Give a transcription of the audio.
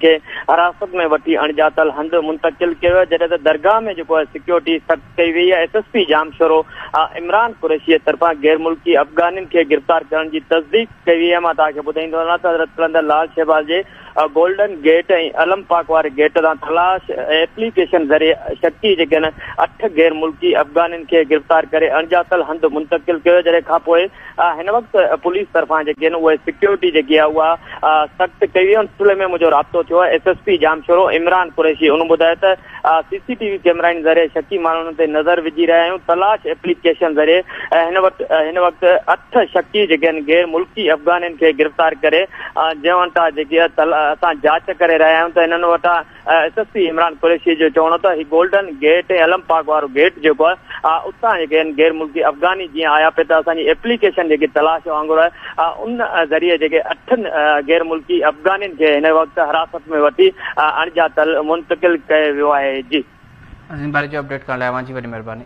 کي حراست ۾ وٺي اڻڄاتل هنڌ منتقل ڪيو ويو جڏهن ته درگاهه ۾ جيڪو آهي سيڪيورٽي سخت ڪئي وئي آهي S S P Jamshoro Imran Qureshi طرفان غير ملڪي افغانين کي گرفتار ڪرڻ جي تصديق ڪئي وئي آهي مان توهان کي ٻڌائيندو هلان ته حضرت قلندر لال شهباز جي گولڊن گيٽ ۽ علم پاڪ واري گيٽ تان تلاش ايپليڪيشن ذريعي شڪي جيڪي آهن اٺ غير ملڪي افغانين کي گرفتار ڪري اڻڄاتل هنڌ منتقل ڪيو جڏهن کانپوء هن وقت پوليس طرفان جيڪي آهن اهي سيڪيورٽي جيڪي آهي اها سخت ڪئي وئي ان سلسلي ۾ منهنجو رابطو ٿيو آهي S S P Jamshoro Imran Qureshi ان ٻڌايو ته سي سي ٽي وي ڪيمرائن ذريعي شڪي ماڻهن تي نظر وجهي رهيا آهيون تلاش ايپليڪيشن ذريعي هن وقت هن وقت اٺ شڪي جيڪي آهن غير ملڪي افغانين کي گرفتار ڪري جنهن وٽان جيڪي اسان جاچ ڪري رهيا آهيون ته هنن وٽان S S P Imran Qureshi جو چوڻ هو ته هي گولڊن گيٽ ۽ علم پاڪ وارو گيٽ جيڪو آهي اتان جيڪي آهن غير ملڪي افغاني جيئن آيا پئي ته اسان جي ايپليڪيشن جيڪي تلاش وانگر آهي ان ذريعي جيڪي اٺن غير ملڪي افغانين کي هن وقت حراست ۾ وٺي اڻڄاتل منتقل ڪيو ويو آهي جي. عظيم باريجو اپڊيٽ ڪرڻ لاء اوهان جي وڏي مهرباني.